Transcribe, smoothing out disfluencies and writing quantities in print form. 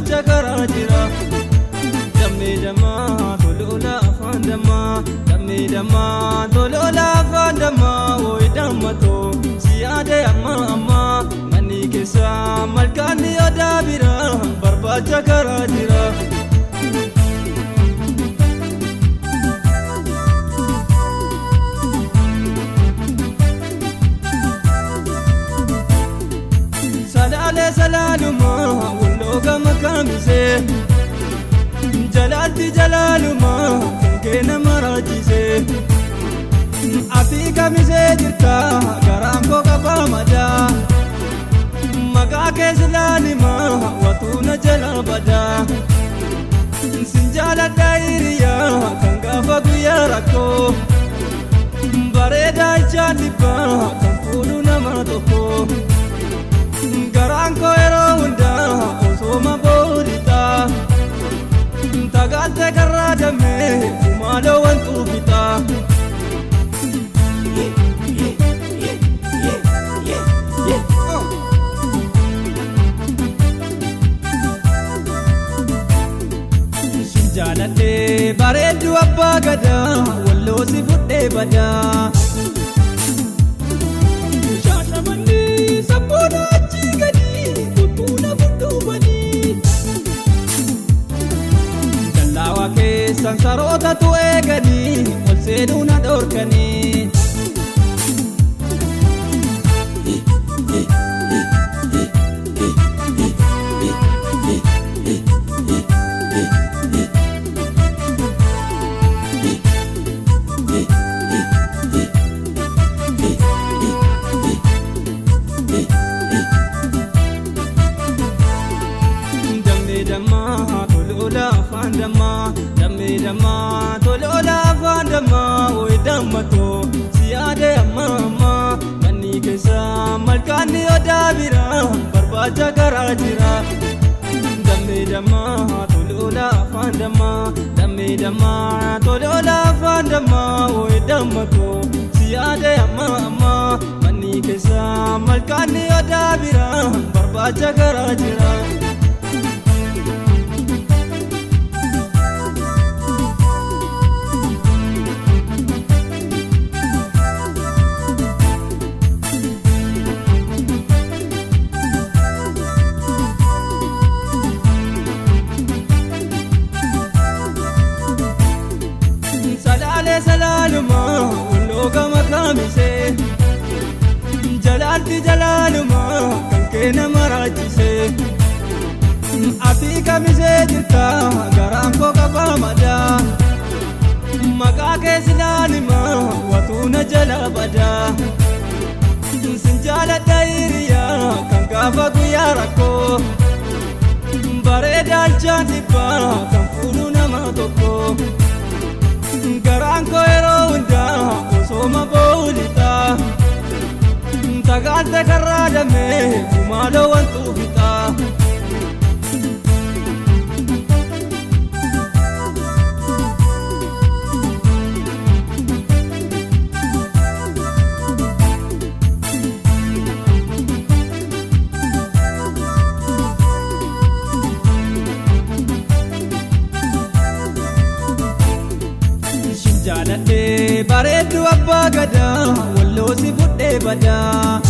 barbaacha karaa jira. Dammee dammaa toloola afaan dammaa dammee dammaa toloola afaan dammaa wooyi dammatoo si yaade amma ammaa manni keessaa malkaan odaa bira barbaacha karaa jira. Salaalee salaaluma walloo gama kaamisee jalaalti jalaaluma kan kee nama raajisee ati kamisee jirta garaan koo qabaa madaa maqaa kee silaalima watuu na jala badaa sin jaaladha hiriyaa kan gaafa guyyaa rakkoo bareedaa ijaan dhibbaa kan fuudhu nama tokko. Garaan koo yeroo hundaa osoma boolitaa tagaalte karraa damee kumaaloo wantuu bitaa. Jaaladhee bareedduu abbaa gadaa walloo si fudhee badaa. Shaashamannee sabboona achi gadi tuttuuna fudhuubanii. Dallaawaa keessan sarootatu eeganii ol seenuu na dhorkanii. Dammaa toloola afaan dammaa dammee dammaa toloola afaan dammaa wooyi dammatoo si yaade amma ammaa manni keessaa malkaan odaa bira barbaacha karaa jira. Dammee dammaa toloola afaan dammaa dammee dammaa toloola afaan dammaa wooyi dammatoo si yaade amma ammaa manni keessaa malkaan odaa bira barbaacha karaa jira. Salaalee salaaluma walloo gama kaamisee jalaalti jalaaluma kan kee nama raajisee ati kamisee jirta garaan koo qabaa madaa maqaa kee silaalima watuu na jala badaa sin jaaladha hiriyaa kan gaafa guyyaa rakkoo bareedaa ijaan dhibbaa kan fuudhu nama tokko. Garaan koo yeroo hundaa osoma boolitaa tagaalte karraa damee kumaaloo wantuu bitaa. Jaaladhee bareedduu abbaa gadaa walloo si fudhee badaa.